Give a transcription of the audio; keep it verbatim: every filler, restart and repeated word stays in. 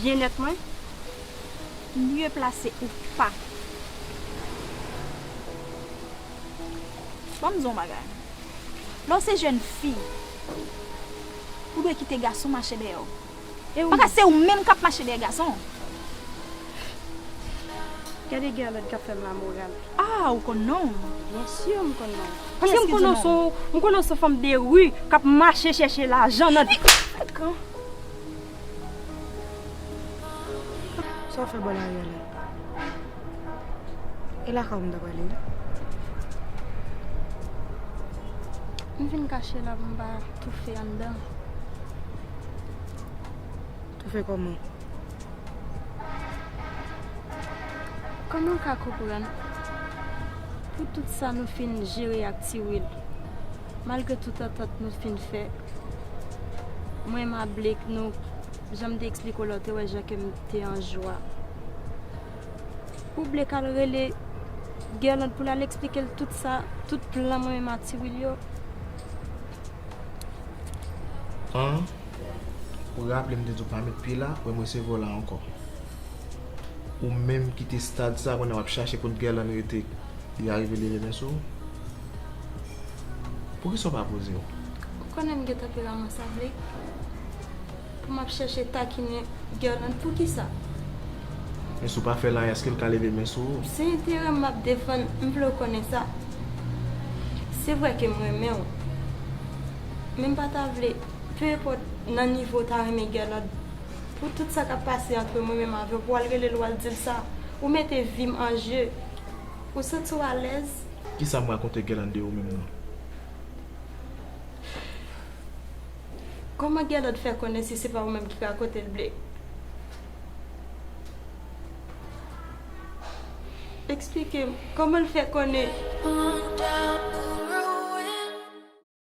Byenèt mwen, mye plase ou pa. Ban m di w yon bagay. Lè w se jèn fi, ou dwe kite gason mache dèyè w. E ou menm? Paske se ou menm k ap mache dèyè gason. Gade Guerlaine k ap fè m lamoral. Ah, ou konn non m? Byen si m konn non w. Paske m konnen w se yon, m konnen w se yon fanm de ri k ap mache chèche lajan nan. Frekan. Sa w fè bò lari a la? E lakay ou m ta prale wi. M vin kache la pou m pa toufe anndan. Toufe kòman? Kòman w ka konprann? Pou tout sa nou fin jere ak Tiwil, malgre tout antant nou fin fè, mwen menm ak Blake, nou, jan m te eksplike w la, w te wè jan ke m te an jwa. Pou Blake al rele Guerlaine pou l al eksplike l tout sa, tout plan mwen menm ak Tiwil yo. An, ou raple m te di w pa met pye la, wè m resevwa w la ankò. Ou menm kite stad sa, kounye a w ap chache kote Guerlaine rete, li arive leve men sou ou. Poukisa w pa poze w? Ou konnen m gen tanperaman sa, Blake. Pou m ap chèche takinen Guerlaine, poukisa? Men si w pa fè l anyen, èske l ka leve men sou ou? Se enterè m m ap defann, m vle w konnen sa. Se vre ke m renmen w. Men m pa ta vle, pe enpòt nan nivo w ta renmen Guerlaine, pou tout sa k ap pase ant mwen menm avè w, pou w al rele l, w al di l sa, ou mete vi m an je. Ou santi w alèz? Kisa m rakonte Guerlaine de ou menm nan? Kòman Guerlaine fè konnen si se pa ou menm ki rakonte l, Blake? Eksplike m, kòman l fè konnen?